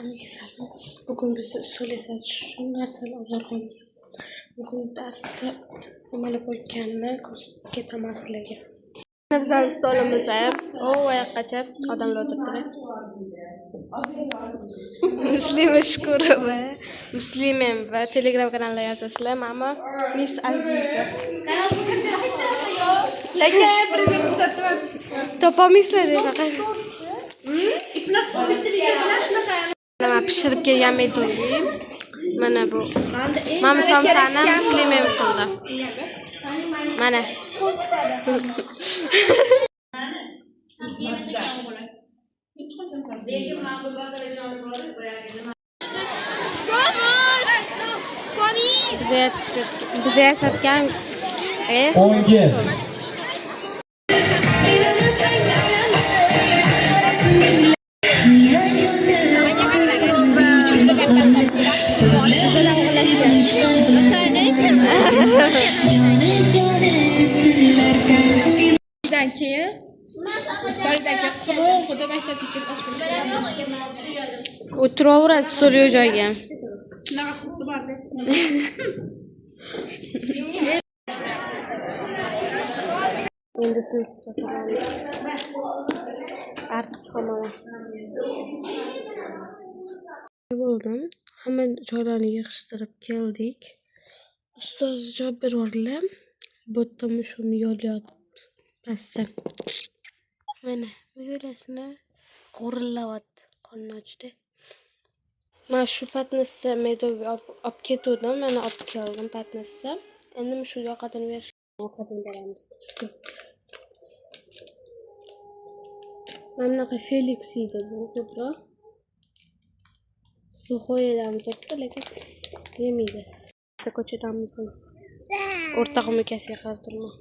Hammaga salom. Bugun biz stol yasatish uchun narsalar olib borganmiz. Bugun darsda nimalar bo'lganini ko'rsatib ketaman sizlarga. Bizning stolimiz o oyoqqacha odamlar o'tiribdilar. Muslima Shukurova, Muslimem va Telegram kanalida yozasizlar. Mama Miss Aziza. Lekin prezident kuzatdim. Topolmaysizlar faqat. Mana pishirib kelgan medovый. Mana bu. Mana somsani Muslimem qildi. Mana. Biza yasatgan O'ngga. Keyin iftordan keyin qorong'uda maktabga kelib osh O'tiraveradi stol yo'q joyga. Shunaqa xuddi borda. Endi sinfga tozalamiz. Artib chiqaman. Bo'ldim. Hamma joylarni yig'ishtirib keldik. Ustoz javob bervordilar. Bu yerda mushugim yolyapti pastda. Mana bu yo'lasini g'urillayapti, qorni ochdi. Mana shu patnisni medovый olib ketuvdim. Mana olib keldim patnisni. Endi mushukka ovqatini berish ovqatini beramiz. Mana bunaqa Felix yeydi bu ko'proq. Suxoydan turibdi, lekin yemaydi. Ko'chadamiz. O'rtog'im ukasiga qarab turman.